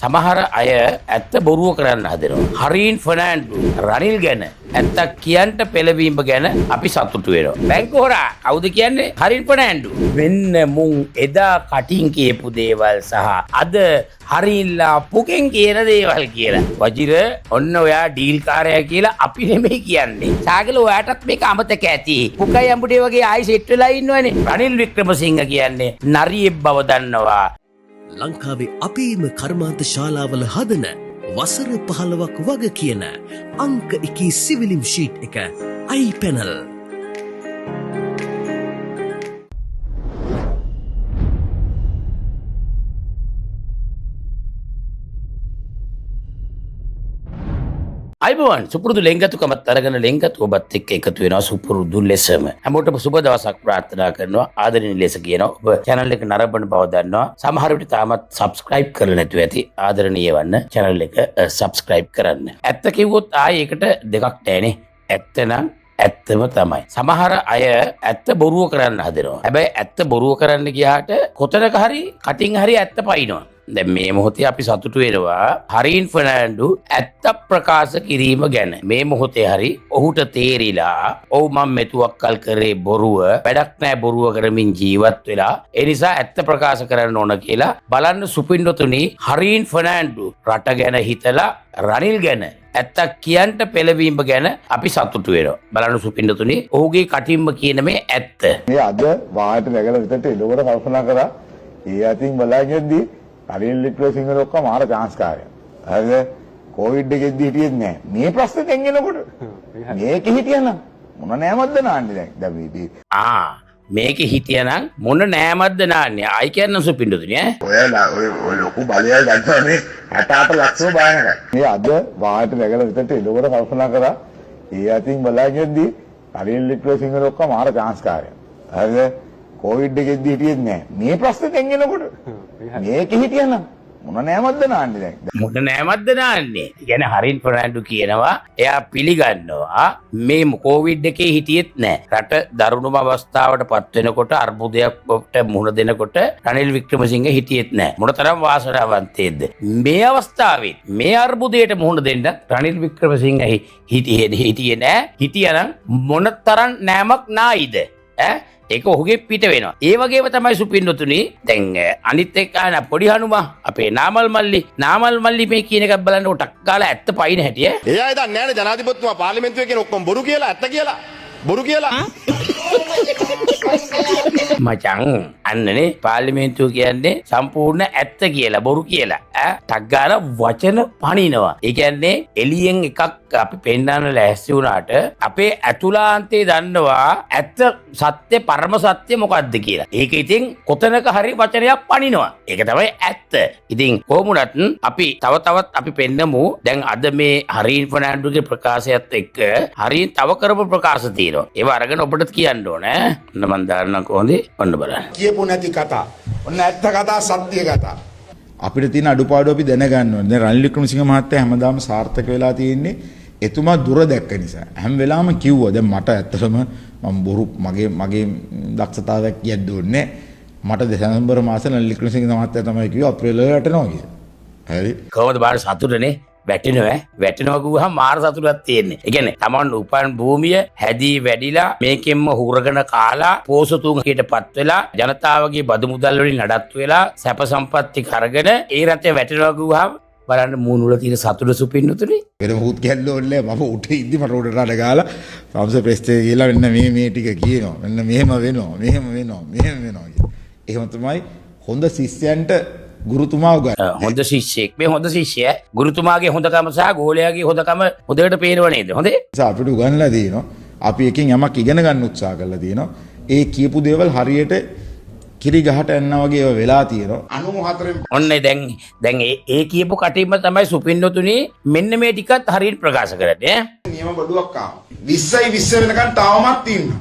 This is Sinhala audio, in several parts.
සමහර අය ඇත්ත බොරුව කරන්න හදනවා. හරීන් ෆර්නෑන්ඩෝ රනිල් ගැන ඇත්තක් කියන්ට පෙළවීම ගැන අපි සතුටු වෙනවා. බැංකු හොරා කවුද කියන්නේ? හරින් ෆර්නෑන්ඩෝ. මෙන්න මුන් එදා කටින් කියපු දේවල් සහ අද හරින්ලා පුකෙන් කියන දේවල් කියලා. වජිර ඔන්න ඔයා ඩීල් කාරයා කියලා අපි නෙමෙයි කියන්නේ. සාගල ඔයාටත් මේක අමතක ඇති. පුකයි අඹුඩේ වගේ ආයි සෙට් වෙලා ඉන්නවනේ. රනිල් වික්‍රමසිංහ කියන්නේ නරියෙක් බව දන්නවා. ලංකාවේ අපේම කර්මාන්ත ශාලාවල හදන වසර 15ක් වග කියන අංක එකේ සිවිලිම් ෂීට් එක අයි පැනල්. අයිබෝවන් සුපුරුදු ලෙන්ගතුකමත් අරගෙන ලෙන්ගතු ඔබත් එක්ක එකතු වෙනවා සුපුරුදු ලෙසම. හැමෝටම සුබ දවසක් ප්‍රාර්ථනා කරනවා. ආදරණීය ලෙස කියනවා. ඔබ channel එක නරඹන බව දන්නවා. සමහර විට තාමත් subscribe කරලා නැතුව ඇති. ආදරණීය වන්න channel එක subscribe කරන්න. ඇත්ත කිව්වොත් ආයේ ඒකට දෙකක් නෑනේ. ඇත්ත නම් ඇත්තම තමයි. සමහර අය ඇත්ත බොරුව කරන්න හදනවා. හැබැයි ඇත්ත බොරුව කරන්න ගියාට කොතනක හරි කටින් හරි ඇත්ත පයින්නවා. දැන් මේ මොහොතේ අපි සතුටු වෙනවා හරීන් ෆර්නෑන්ඩෝ ඇත්ත ප්‍රකාශ කිරීම ගැන. මේ මොහොතේ හරි ඔහුට තේරිලා ඔව් මම මෙතුවක්කල් කරේ බොරුව, වැඩක් නෑ බොරුව කරමින් ජීවත් වෙලා, ඒ නිසා ඇත්ත ප්‍රකාශ කරන්න ඕන කියලා. බලන්න සුපින්නතුනි, හරීන් ෆර්නෑන්ඩෝ රට ගැන හිතලා රනිල් ගැන ඇත්තක් කියන්ට පෙළවීම ගැන අපි සතුටු වෙනවා. බලන්න සුපින්නතුනි, ඔහුගේ කටින්ම කියන මේ ඇත්ත. මේ අද වාහනයට නැගලා විතරට එළවර කල්පනා කරා. ඒ අතින් බලාගෙනදී රනිල් වික්‍රමසිංහ ඔක්කොම මාර චාන්ස් කාර්යයක්. හරිද? කොවිඩ් එකෙද්දී හිටියෙත් නෑ. මේ ප්‍රශ්නේ දැන් එනකොට මේකේ හිටියනම් මොන නෑමක්ද නාන්නේ දැන්. දැන් මේ මේකේ හිටියනම් මොන නෑමක්ද නාන්නේ? ආයි කියන්න සුපින්දුතුනි ඈ. ඔය ඔය ලොකු බලය ගන්නවනේ 68 ලක්ෂම භයානකයි. මේ අද වාහනයට නැගලා විතරට එළවර කල්පනා කරා. ඒ අතින් බලාගෙනදී රනිල් වික්‍රමසිංහ ඔක්කොම මාර චාන්ස් කාර්යයක්. හරිද? කොවිඩ් එකෙද්දී හිටියෙත් නෑ. මේ ප්‍රශ්නේ දැන් එනකොට මේකේ හිටියනම් මොන නෑමක්ද නාන්නේ දැන්. මොන නෑමක්ද නාන්නේ? ඒ කියන්නේ හරින් ෆර්නෑන්ඩෝ කියනවා එයා පිළිගන්නවා මේ කොවිඩ් එකේ හිටියෙත් නෑ. රට දරුණුම අවස්ථාවට පත් වෙනකොට අර්බුදයකට මුහුණ දෙනකොට රනිල් වික්‍රමසිංහ හිටියෙත් නෑ. මොනතරම් වාසනාවන්තයෙක්ද මේ අවස්ථාවේ මේ අර්බුදයට මුහුණ දෙන්න රනිල් වික්‍රමසිංහ හිටියේ නෑ. හිටියනම් මොනතරම් නෑමක් නායිද ඈ? ඒක ඔහුගේ පිට වෙනවා. ඒ වගේම තමයි සුපින්නතුනි දැන් අනිත් එක්ක ආන පොඩි හනුමා අපේ නාමල් මල්ලි, නාමල් මල්ලි මේ කියන එකක් බලන්න ටක් ගාලා ඇත්ත පයින් හැටි ඈ. ඒ අය දන්නේ නෑනේ ජනාධිපතිතුමා පාර්ලිමේන්තුවේ කියන ඔක්කොම බොරු කියලා, ඇත්ත කියලා, බොරු කියලා. මචං අන්නනේ පාර්ලිමේන්තුව කියන්නේ සම්පූර්ණ ඇත්ත කියලා, බොරු කියලා ඈ. ටක් ගාලා වචන පනිනවා. ඒ කියන්නේ එළියෙන් එකක් අපි පෙන්වන්න ලෑස්ති වුණාට අපේ ඇතුළාන්තේ දන්නවා ඇත්ත සත්‍ය පරම සත්‍ය මොකද්ද කියලා. ඒක ඉතින් කොතනක හරි වචනයක් පනිනවා. ඒක තමයි ඇත්ත. ඉතින් කොහොම වුණත් අපි තව තවත් අපි පෙන්නමු. දැන් අද මේ හරීන් ෆර්නෑන්ඩෝගේ ප්‍රකාශයත් එක්ක හරීන් තව කරපු ප්‍රකාශ තියෙනවා. ඒවා අරගෙන ඔබට කියන්න ඕනේ ඈ. ඔන්න මං දාන්නම් කොහොමද? ඔන්න බලන්න. කියපු නැති කතා. ඔන්න ඇත්ත කතා, සත්‍ය කතා. අපිට තියෙන අඩුපාඩු අපි දැනගන්න ඕනේ. දැන් රනිල් වික්‍රමසිංහ මහත්තයා හැමදාම සාර්ථක වෙලා තියෙන්නේ එතුමා දුර දැක්ක නිසා. හැම වෙලාවම කිව්වා. දැන් මට ඇත්තටම මම බොරු මගේ දක්ෂතාවයක් කියන්න ඕනේ. මට දෙසැම්බර් මාසේ රනිල් වික්‍රමසිංහ මහත්තයා තමයි කිව්වේ අප්‍රේල් වල වැටෙනවා කියලා. හරි. කොහොමද බාර සතුටනේ? වැටෙනවා ඈ. වැටෙනවා කිව්වහම මාර සතුටක් තියෙන්නේ. ඒ කියන්නේ Taman උපන් භූමිය හැදී වැඩිලා මේකෙන්ම හුරගෙන කාලා පෝසතුන් කීටපත් වෙලා ජනතාවගේ බදු මුදල් වලින් නඩත්තු වෙලා සැප සම්පත් ටික අරගෙන ඒ රටේ වැටෙනවා කිව්වහම බලන්න මූණ වල තියෙන සතුට සුපින්නතුනේ. වෙන මොකුත් කියන්න ඕනේ නෑ. මම උඩ ඉද්දි මට උඩට අඩ ගාලා සංස ප්‍රෙස් එකේ ගිහලා මෙන්න මේ ටික කියනවා. මෙන්න මෙහෙම වෙනවා, මෙහෙම වෙනවා, මෙහෙම වෙනවා කියලා. එහෙම තමයි හොඳ ශිෂ්‍යයන්ට ගුරුතුමා උගන්වන්නේ. හොඳ ශිෂ්‍යෙක්. මේ හොඳ ශිෂ්‍යයා ගුරුතුමාගේ හොඳකම සහ ගෝලයාගේ හොඳකම හොඳට පේනව නේද? හොඳේ? නිසා අපිට උගන්වලා තියෙනවා. අපි එකෙන් යමක් ඉගෙන ගන්න උත්සාහ කරලා තියෙනවා. ඒ කියපු දේවල් හරියට කිරි ගහට යනවා වගේ ඒවා වෙලා තියෙනවා. 94 ඔන්න දැන් ඒ කියපු කටින්ම තමයි සුපින්නතුනි මෙන්න මේ ටිකත් හරියට ප්‍රකාශ කරන්නේ ඈ. නියම බඩුවක් ආවා. 20යි 20 වෙනකන් තාමත් ඉන්නවා.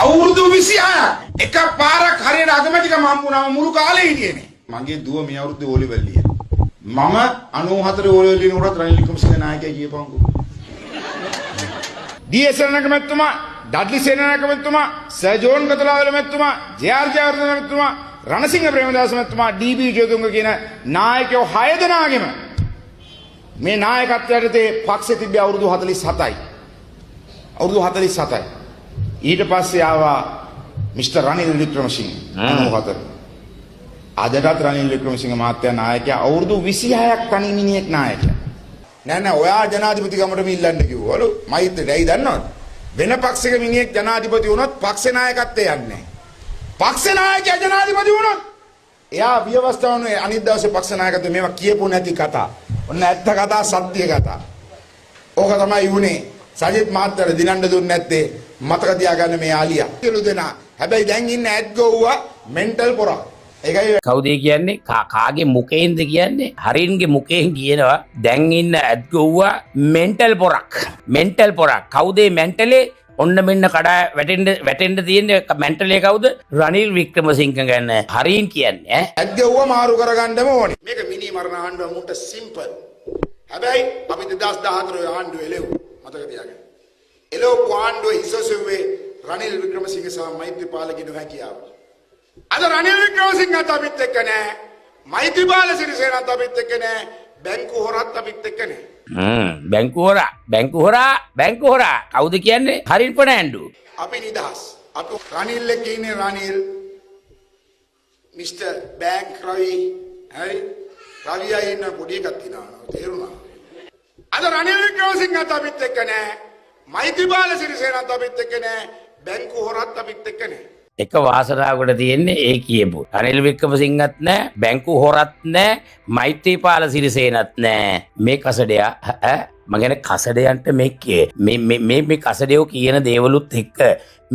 අවුරුදු 26ක් එක පාරක් හරියට අගමැතිකම හම්බුනාම මුළු කාලේ හිටියේ නේ. මගේ දුව මේ අවුරුද්දේ ඕ ලෙවල් ලියනවා. මම 94 ඕ ලෙවල් ලියනකොටත් රනිල් වික්‍රමසිංහ නායකයා කියපන්කෝ. ඩී.එස්. සේනානායක මැතිතුමා, ඩඩ්ලි සේනානායක මැතිතුමා, සර් ජෝන් කතලාවල මැතිතුමා, ජේ.ආර්. ජයවර්ධන මැතිතුමා, රණසිංහ ප්‍රේමදාස මැතිතුමා, ඩී.බී. විජේතුංග කියන නායකයෝ 6 දෙනාගෙම මේ නායකත්වයට යටතේ පක්ෂෙ තිබ්බේ අවුරුදු 47යි. අවුරුදු 47යි. ඊට පස්සේ ආවා මිස්ටර් රනිල් වික්‍රමසිංහ 94. අදටත් රනිල් වික්‍රමසිංහ මහත්තයා නායකයා, අවුරුදු 26ක් තනි මිනිහෙක් නායකයා. නෑ නෑ, ඔයා ජනාධිපතිකමටම ඉල්ලන්න කිව්වලු මෛත්‍රීට. ඇයි දන්නවද? වෙන පක්ෂයක මිනිහෙක් ජනාධිපති වුණොත් පක්ෂ නායකත්වය යන්නේ නෑ. පක්ෂ නායකයා ජනාධිපති වුණොත් එයා ව්‍යවස්ථාව අනුව අනිත් දවසේ පක්ෂ නායකත්වය. මේවා කියපු නැති කතා. ඔන්න ඇත්ත කතා, සත්‍ය කතා. ඕක තමයි වුනේ. සජිත් මහත්තයාට දිනන්න දුන්නේ නැත්තේ මතක තියාගන්න මේ ආලියා. සියලු දෙනා. හැබැයි දැන් ඉන්න ඇත් ගොව්වා මෙන්ටල් පොරා. ඒකයි. කවුද ඒ කියන්නේ? කාගේ මුඛයෙන්ද කියන්නේ? හරින්ගේ මුඛයෙන් කියනවා දැන් ඉන්න ඇත් ගොව්වා මෙන්ටල් පොරක්. මෙන්ටල් පොරක්. කවුද ඒ මෙන්ටලේ? ඔන්න මෙන්න කඩා වැටෙන්න වැටෙන්න තියෙන මෙන්ටලේ කවුද? රනිල් වික්‍රමසිංහ ගැන හරින් කියන්නේ ඈ. ඇත් ගැව්වා මාරු කරගන්නම ඕනේ. මේක මිනි මරණ ආණ්ඩුව මුන්ට සිම්පල්. හැබැයි අපි 2014 ඔය ආණ්ඩුව එලෙව්වා. මතක තියාගන්න. එලෙව්පු ආණ්ඩුව හිසසුවේ රනිල් වික්‍රමසිංහ සහ මෛත්‍රීපාලගේ නොහැකියාව. අද රනිල් වික්‍රමසිංහත් අපිත් එක්ක නෑ. මෛත්‍රීපාල සිරිසේනත් අපිත් එක්ක නෑ. බැංකු හොරත් අපිත් එක්ක නෑ. බැංකු හොරා, බැංකු හොරා, බැංකු හොරා. කවුද කියන්නේ? හරින් ෆර්නෑන්ඩු. අපි නිදහස්. අපි රනිල් එක්ක ඉන්නේ. රනිල්, මිස්ටර් බැංක් රවි, හරි, රවි අය ඉන්න පොඩි එකක් තියෙනවා, තේරුණා. අද රනිල් වික්‍රමසිංහත් අපිත් එක්ක නෑ. මෛත්‍රීපාල සිරිසේනත් අපිත් එක්ක නෑ. බැංකු හොරත් අපිත් එක්ක නෑ. එක වාසනාවකට තියෙන්නේ ඒ කියපු රනිල් වික්‍රමසිංහත් නෑ, බැංකු හොරත් නෑ, මෛත්‍රීපාල සිරිසේනත් නෑ. මේ කසඩයා ඈ, මං කියන්නේ කසඩයන්ට මේ මේ මේ මේ කසඩයෝ කියන දේවලුත් එක්ක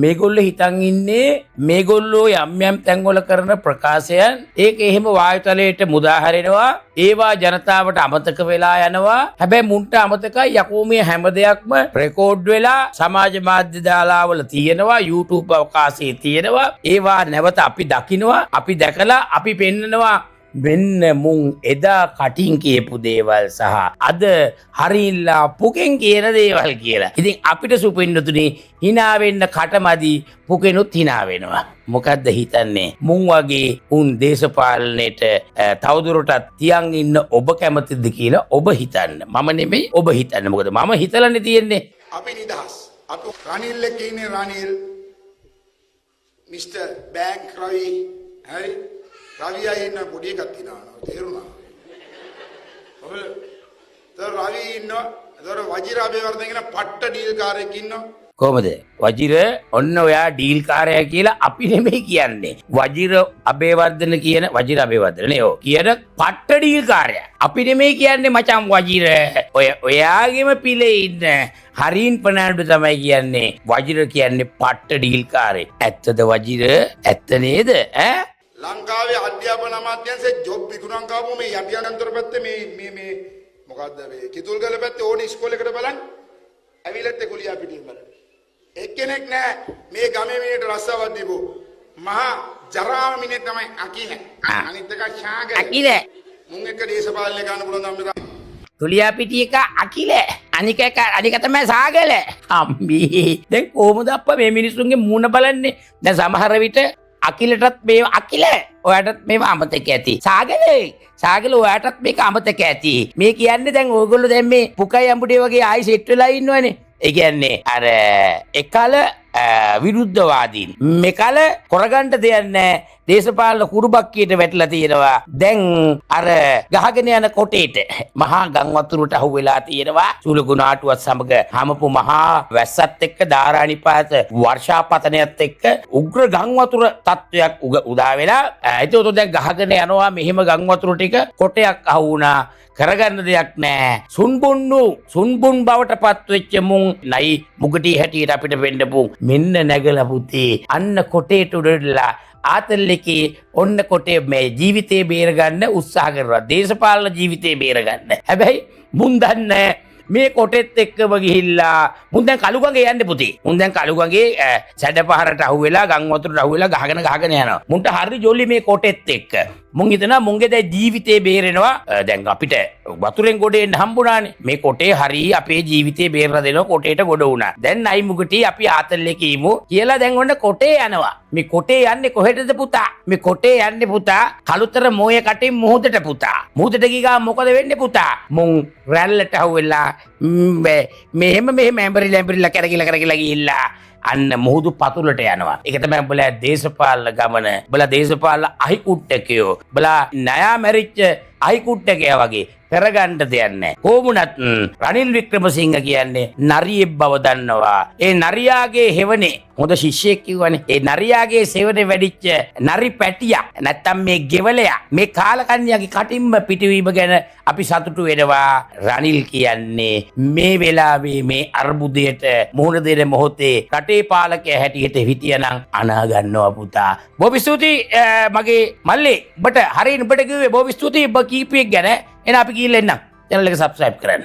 මේගොල්ලෝ හිතන් ඉන්නේ මේගොල්ලෝ යම් යම් තැන්වල කරන ප්‍රකාශයන් ඒක එහෙම වායුතලයට මුදා හරිනවා, ඒවා ජනතාවට අමතක වෙලා යනවා. හැබැයි මුන්ට අමතකයි යකෝ, මේ හැම දෙයක්ම රෙකෝඩ් වෙලා සමාජ මාධ්‍ය දාලාවල තියෙනවා, YouTube අවකාශයේ තියෙනවා. ඒවා නැවත අපි දකිනවා, අපි දැකලා අපි පෙන්නනවා මෙන්න මුන් එදා කටින් කියපු දේවල් සහ අද හරිල්ලා පුකෙන් කියන දේවල් කියලා. ඉතින් අපිට සුපින්නතුනි හිනා වෙන්න කටමදි, පුකෙනුත් හිනා වෙනවා. මොකද්ද හිතන්නේ? මුන් වගේ උන් දේශපාලනයට තවදුරටත් තියන් ඉන්න ඔබ කැමතිද කියලා ඔබ හිතන්න. මම නෙමෙයි, ඔබ හිතන්න. මොකද මම හිතලානේ තියෙන්නේ. අපි නිදහස්. අපි රනිල් එක්ක ඉන්නේ. රනිල්, මිස්ටර් බැංක් රවි, හරි, රවි අය ඉන්න පොඩි එකක් තියෙනවා, තේරුණා. ඔබ තර රවි ඉන්නවා. එතකොට වජිර අබේවර්ධන කියන පට්ට ඩීල් කාරයෙක් ඉන්නවා. කොහමද වජිර? ඔන්න ඔයා ඩීල් කාරයා කියලා අපි නෙමෙයි කියන්නේ. වජිර අබේවර්ධන කියන, වජිර අබේවර්ධන නේ, ඔව්, කියන පට්ට ඩීල් කාරයා අපි නෙමෙයි කියන්නේ මචං වජිර. ඔය ඔයාගේම පිළේ ඉන්න හරින් ප්‍රනාන්දු තමයි කියන්නේ වජිර කියන්නේ පට්ට ඩීල් කාරේ. ඇත්තද වජිර? ඇත්ත නේද ඈ? ලංකාවේ අධ්‍යාපන අමාත්‍යාංශයේ ජොබ් විකුණන් කාපු මේ යටිඅනන්තර පැත්තේ මේ මේ මේ මොකද්ද මේ කිතුල්ගල පැත්තේ ඕන ඉස්කෝලේකට බලන්න ඇවිලත් ඒ කුලියා පිටින් බලන්න. එක්කෙනෙක් නෑ මේ ගමේ මිනිහට රස්සාවක් දීපු. මහා ජරාම මිනිහෙක් තමයි අකිල. අනිත් එක ශාගල. අකිල. මුන් එක්ක දේශපාලනය කරන්න පුළුවන් නම් මේ තුලියා පිටි එක අකිල, අනික එක, අනික තමයි සාගල. අම්බී, දැන් කොහොමද අප්පා මේ මිනිස්සුන්ගේ මූණ බලන්නේ? දැන් සමහර විට අකිලටත් මේ, අකිල ඔයාටත් මේව අමතක ඇති, සාගල සාගල ඔයාටත් මේක අමතක ඇති. මේ කියන්නේ දැන් ඔයගොල්ලෝ දැන් මේ පුකයි අඹුඩේ වගේ ආයි සෙට් වෙලා ඉන්නවනේ. ඒ කියන්නේ අර එකල විරුද්ධවාදීන්, මෙකල කොරගන්න දෙයක් නැහැ, දේශපාලන කුරුබක්කියට වැටිලා තියෙනවා. දැන් අර ගහගෙන යන කොටේට මහා ගම් වතුරට අහු වෙලා තියෙනවා. සුළුගුණ ආටුවත් සමග හමපු මහා වැස්සත් එක්ක ධාරානිපාත වර්ෂාපතනයත් එක්ක උග්‍ර ගම් වතුර තත්ත්වයක් උදා වෙලා. ඒතකොට දැන් ගහගෙන යනවා මෙහෙම ගම් වතුර ටික, කොටයක් අහු වුණා. කරගන්න දෙයක් නෑ. සුන්බුන්නු සුන්බුන් බවට පත්වෙච්ච මුන් නයි මුගටි හැටියට අපිට වෙන්නපු මෙන්න නැගලා පුතේ අන්න කොටේට උඩටලා ආතල් එකේ ඔන්න කොටේ මේ ජීවිතේ බේරගන්න උත්සාහ කරනවා, දේශපාලන ජීවිතේ බේරගන්න. හැබැයි මුන් දන්නේ මේ කොටෙත් එක්කම ගිහිල්ලා මුන් දැන් කළු ගඟේ යන්නේ පුතේ. මුන් දැන් කළු ගඟේ සැඩ පහරට අහු වෙලා ගම් වතුරට අහු වෙලා ගහගෙන ගහගෙන යනවා. මුන්ට හරි ජොලි මේ කොටෙත් එක්ක. මුන් හිතනවා මුන්ගේ දැන් ජීවිතේ බේරෙනවා. දැන් අපිට වතුරෙන් ගොඩ එන්න හම්බුණානේ. මේ කොටේ හරි අපේ ජීවිතේ බේරලා දෙනවා, කොටේට ගොඩ වුණා. දැන් අයි මුගටි අපි ආතල් එකේ ඉමු කියලා දැන් ඔන්න කොටේ යනවා. මේ කොටේ යන්නේ කොහෙටද පුතා? මේ කොටේ යන්නේ පුතා කළුතර මෝය කටින් මුහුදට පුතා. මුහුදට ගිය ගමන් මොකද වෙන්නේ පුතා? මුන් රැල්ලට අහුවෙලා මෙහෙම මෙහෙම ඇඹරිලා ඇඹරිලා කැරකිලා කැරකිලා ගිහිල්ලා අන්න මුහුදු පතුලට යනවා. ඒක තමයි උඹලා දේශපාලන ගමන. උඹලා දේශපාලන අහිකුට්ටකයෝ. උඹලා ණයා මැරිච්ච අහිකුට්ටකයා වගේ කරගන්න දෙයක් නැහැ. කොහොමුණත් රනිල් වික්‍රමසිංහ කියන්නේ නරියෙක් බව දන්නවා. ඒ නරියාගේ හෙවණේ හොඳ ශිෂ්‍යයෙක් කිව්වනේ. ඒ නරියාගේ සෙවණේ වැඩිච්ච නරි පැටියා නැත්තම් මේ ගෙවලයා මේ කාලකන්ණියාගේ කටින්ම පිටවීම ගැන අපි සතුටු වෙනවා. රනිල් කියන්නේ මේ වෙලාවේ මේ අර්බුදයට මුහුණ දෙන මොහොතේ රටේ පාලකයා හැටියට හිටියනම් අනා ගන්නවා පුතා. බොහොම ස්තුතියි මගේ මල්ලි. උඹට හරියට උඹට කිව්වේ බොහොම ස්තුතියි උඹ කීපියෙක් ගැන. එහෙනම් අපි ගිහිල්ලා එන්නම්. චැනල් එක සබ්ස්ක්‍රයිබ් කරන්න.